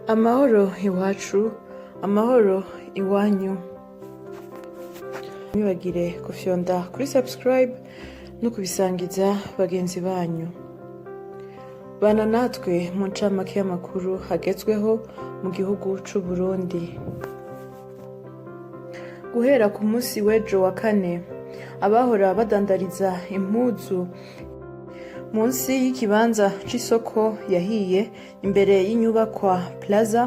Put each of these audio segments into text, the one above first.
Amahoro iwacu, amahoro iwanyu. Ntimwibagire gufyonda kuri subscribe no kubisangiza bagenzi banyu. Bana natwe mu ncamake y'amakuru agezweho mu gihugu c'u Burundi. Guhera ku munsi w'ejo wa kane, abahora badandariza impuzu munsi y'ikibanza c'isoko yahiye imbere y'inyubakwa Plaza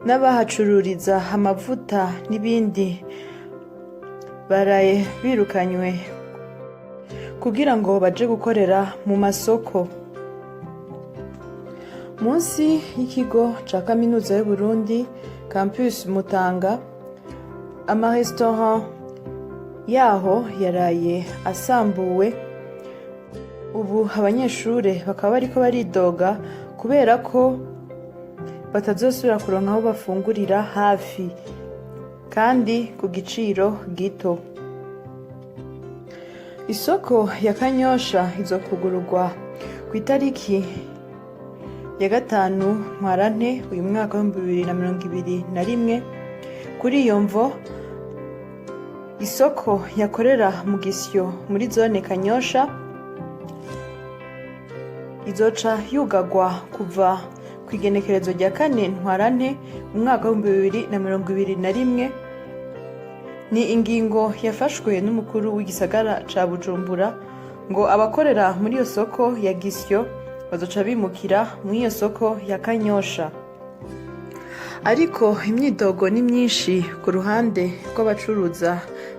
n'abahacururiza amavuta n'ibindi baraye birukanywe kugira ngo baje gukorera mu masoko. Munsi y'ikigo ca Kaminuza y'Uburundi, Campus Mutanga, amaresitora yaho yaraye asambuwe. Ubu abanyeshure bakaba bariko baridoga kubera ko batazosubira kuronka aho bafungurira hafi kandi ku giciro gito. Isoko ya Kanyosha izokugururwa kw'itariki ya 5 Ntwarante uyu mwaka w'2021. Kuri iyo mvo, isoko yakorera mu Gisyo muri zone Kanyosha izoca yugarwa kuva kw'igenekerezo rya 4 Ntwarante mu mwaka w'2021. Ni ingingo yafashwe n'umukuru w'igisagara ca Bujumbura, ngo abakorera muri iyo soko ya Gisyo bazoca bimukira muri iyo soko ya Kanyosha. Ariko imyidogo ni myinshi ku ruhande rw'abacuruza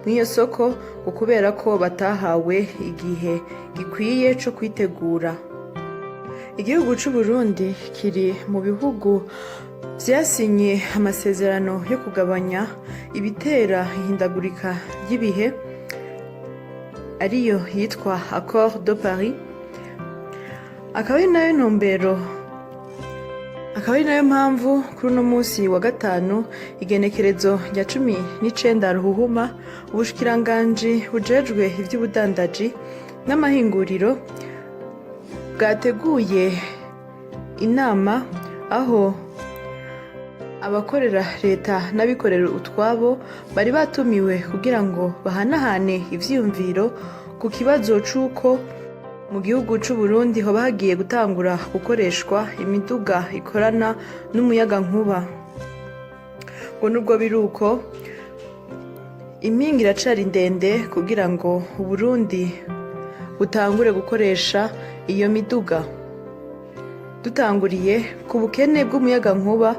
mw'iyo soko, ngo kubera ko batahawe igihe gikwiye co kwitegura. Igihugu c'Uburundi kiri mu bihugu vyasinye amasezerano yo kugabanya ibitera ihindagurika ry'ibihe, ariyo yitwa Accord de Paris, akaba ari nayo ntumbero, akaba ari nayo mpamvu kuri uno munsi wa gatanu, igenekerezo rya 19 Ruhuhuma, ubushikiranganji bujejwe ivy'ubudandaji n'amahinguriro bwateguye inama aho abakorera leta n'abikorera utwabo bari batumiwe kugira ngo bahanahane ivyiyumviro ku kibazo c'uko mu gihugu c'Uburundi hoba hagiye gutangura gukoreshwa imiduga ikorana n'umuyagankuba. Ngo nubwo biri uko, impinga iracari ndende kugira ngo Uburundi butangure gukoresha iyo miduga, dutanguriye ku bukene bw'umuyagankuba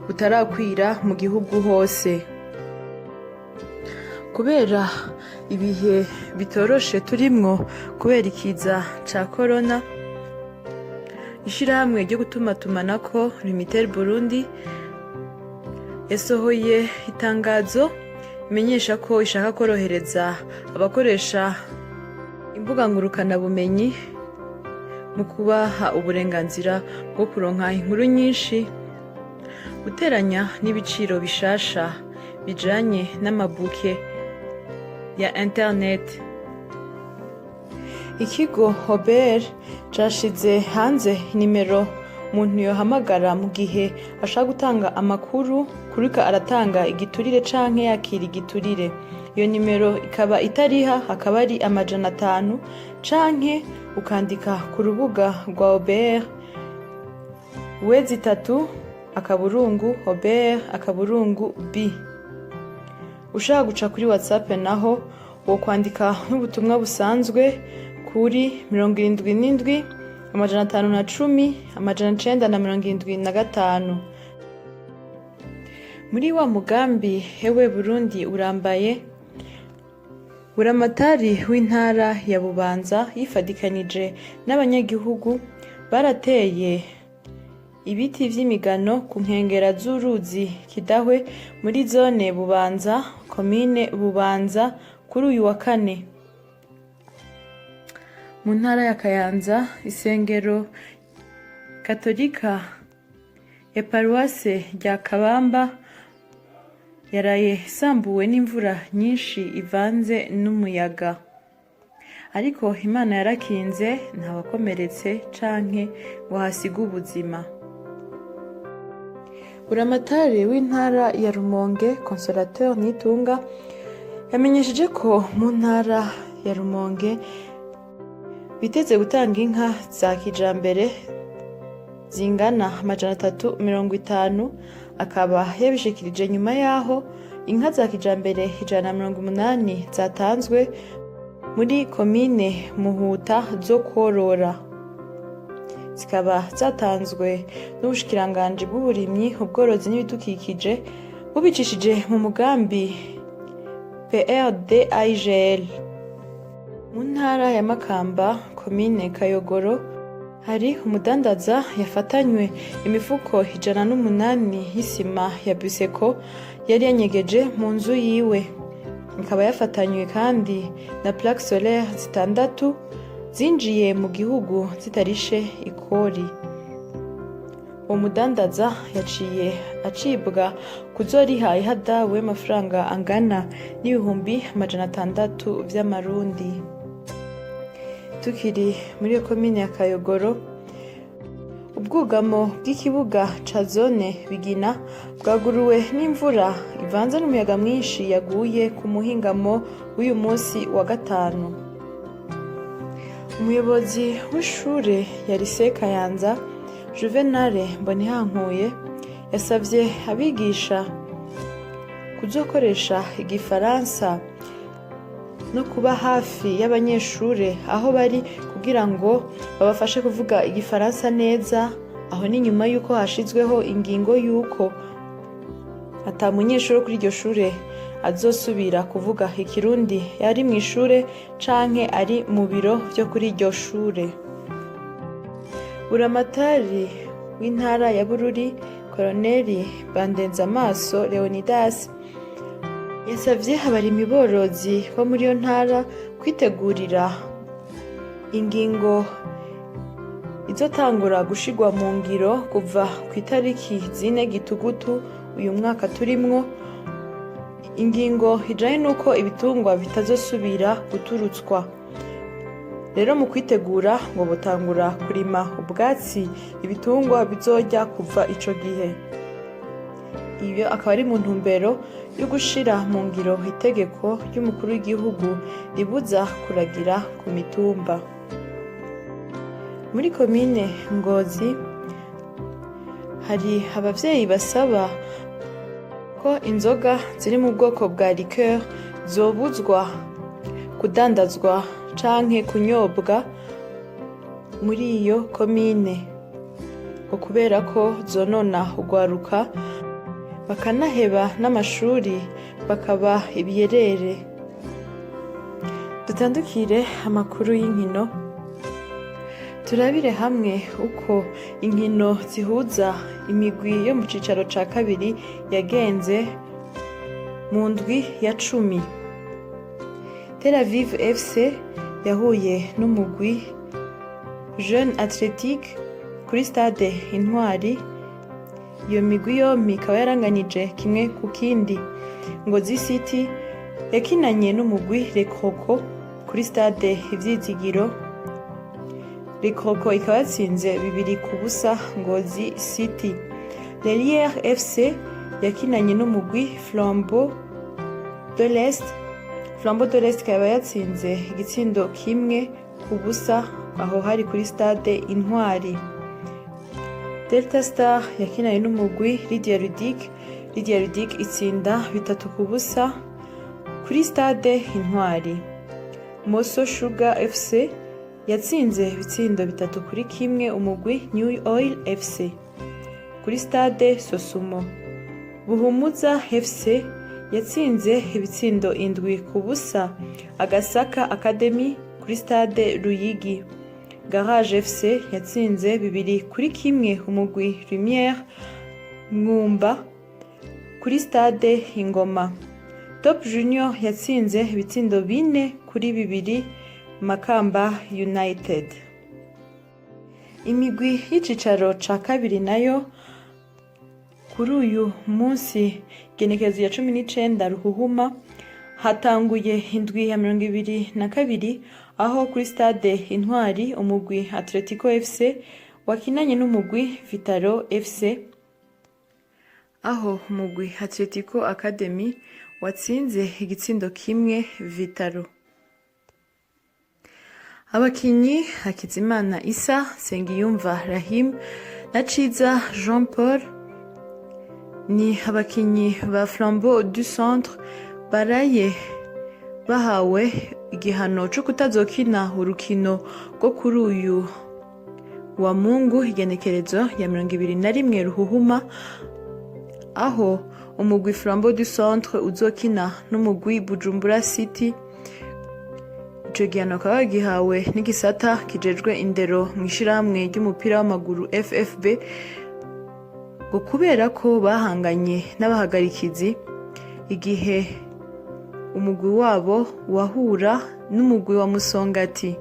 butarakwira mu gihugu hose. Kubera ibihe bitoroshe turimwo kubera ikiza ca korona, ishirahamwe ryo gutumatumanako Lumitel Burundi yasohoye itangazo imenyesha ko ishaka korohereza abakoresha imbuga ngurukanabumenyi mu kubaha uburenganzira bwo kuronka inkuru nyinshi, guteranya n'ibiciro bishasha bijanye n'amabuke ya internet. Ikigo OBR cashize hanze nimero umuntu yohamagara mu gihe ashaka gutanga amakuru kuriko aratanga igiturire canke yakira igiturire. Iyo nimero ikaba itariha, akaba ari 500, canke ukandika ku rubuga rwa OBR w3.obr.b. Ushaka guca kuri WhatsApp naho, wokwandika n'ubutumwa busanzwe kuri 77 510 975. Muri wa mugambi Hewe Burundi Urambaye, buramatari w'intara ya Bubanza yifadikanije n'abanyagihugu barateye ibiti vy'imigano ku nkengera z'uruzi Kidahwe muri zone Bubanza, komine Bubanza, kuri uyu wa kane. Mu ntara ya Kayanza, isengero katolika ya paruwase rya Kabamba yaraye isambuwe n'imvura nyinshi ivanze n'umuyaga, ariko Imana yarakinze, ntawakomeretse canke ngo ahasige ubuzima. Buramatari w'intara ya Rumonge, Consolateur Nitunga, yamenyesheje ko mu ntara ya Rumonge biteze gutanga inka za kijambere zingana 350. Akaba yabishikirije nyuma yaho inka za kijambere 180 zatanzwe muri komine Muhuta zo korora, zikaba zatanzwe n'Ubushikiranganji bw'Uburimyi, Ubworozi n'Ibidukikije bubicishije mu mugambi PRDIGL. Mu ntara ya Makamba, komine Kayogoro, hari umudandaza yafatanywe imifuko 108 y'isima ya Buseko yari yanyegeje mu nzu yiwe. Ikaba yafatanywe kandi na plaque solaire zitandatu zinjiye mu gihugu zitarishe ikori. Uwo mudandaza yaciye acibwa kuzoriha ihadabu y'amafaranga angana n'600,000 vy'amarundi. Tukiri muri iyo komine ya Kayogoro, ubwugamo bw'ikibuga ca zone Bigina bwaguruwe n'imvura ivanze n'umuyaga mwinshi yaguye ku muhingamo w'uyu munsi wa gatanu. Umuyobozi w'ishure ya Lycée Kayanza, Juvenal Mbonihankuye, yasavye abigisha kuzokoresha igifaransa no kuba hafi y'abanyeshure aho bari kugira ngo babafashe kuvuga igifaransa neza. Aho ni nyuma y'uko hashizweho ingingo y'uko ata munyeshure wo kuri iryo shure azosubira kuvuga ikirundi ari mw'ishure canke ari mu biro vyo kuri iryo shure. Buramatari w'intara ya Bururi, Koroneli Bandenzamaso Leonidas, yasavye abarimyi borozi bo muri iyo ntara kwitegurira ingingo izotangura gushirwa mu ngiro kuva kw'itariki 4 Gitugutu uyu mwaka turimwo, ingingo ijanye n'uko ibitungwa bitazosubira guturutswa. Rero mu kwitegura ngo botangura kurima ubwatsi ibitungwa bizorya kuva ico gihe. Ibyo akaba ari mu ntumbero yo gushira mu ngiro itegeko ry'umukuru w'igihugu ribuza kuragira ku mitumba. Muri komine Ngozi hari abavyeyi basaba ko inzoga ziri mu bwoko bwa liqueur zobuzwa kudandazwa canke kunyobwa muri iyo komine, ngo kubera ko zonona urwaruka bakanaheba n'amashuri bakaba ibiyerere. Dutandukire amakuru y'inkino, turabire hamwe uko inkino zihuza imigwi yo mu cicaro ca kabiri yagenze mu ndwi ya 10. Tel Aviv FC yahuye n'umugwi Jeune Athletic kuri stade Intwari. Iyo migwi yompi ikaba yaranganije kimwe ku kindi. Ngozi City yakinanye n'umugwi Lekoko kuri stade Ivyizigiro. Lekoko ikaba yatsinze 2-0 Ngozi City. Lelière FC yakinanye n'umugwi Flambeau de l'Est. Flambeau de l'Est ikaba yatsinze igitsindo 1-0, aho hari kuri stade Intwari. Delta Star yakinanye n'umugwi Lydia Ludic. Lydia Ludic itsinda 3-0 kuri stade Intwari. Moso Sugar FC yatsinze ibitsindo 3-1 umugwi New Oil FC kuri stade Sosumo. Buhumuza FC yatsinze ibitsindo 7-0 Agasaka Academy kuri stade Ruyigi. Garage FC yatsinze 2-1 umugwi Lumière Mwumba kuri stade Ingoma. Top Junior yatsinze ibitsindo 4-2 Makamba United. Imigwi y'icicaro ca kabiri nayo, kuri uyu munsi genekerezo ya 19 Ruhuhuma, hatanguye indwi ya 22, aho kuri stade Intwari umugwi Atletico FC wakinanye n'umugwi Vitalo FC. Aho umugwi Atletico Academy watsinze igitsindo kimwe Vitaro. Abakinyi Hakizimana Issa, Nsengiyumva Rahim na Ciza Jean Paul ni abakinyi ba Flambeau du Centre baraye bahawe igihano co kutazokina urukino rwo kuri uyu wa Mungu, igenekerezo ya 21 Ruhuhuma, aho umugwi Flambeau du Centre uzokina n'umugwi Bujumbura City. Ico gihano bakaba bagihawe n'igisata kijejwe indero mw'ishirahamwe ry'umupira w'amaguru FFB, ngo kubera ko bahanganye n'abahagarikizi igihe umugwi wabo wahura n'umugwi wa Musongati.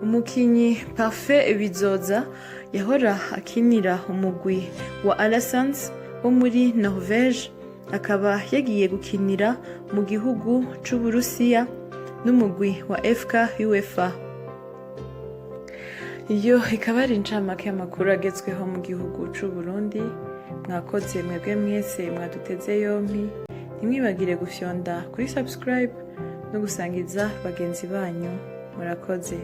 Umukinyi Parfait Bizoza yahora akinira umugwi wa Alasans wo muri Norvege, akaba yagiye gukinira mu gihugu c'Uburusiya n'umugwi wa FK UEFA. Iyo ikaba ari incamake y'amakuru agezweho mu gihugu c'Uburundi. Mwakoze mwebwe mwese mwaduteze yompi. Ntimwibagire gufyonda kuri subscribe no gusangiza bagenzi banyu. Murakoze.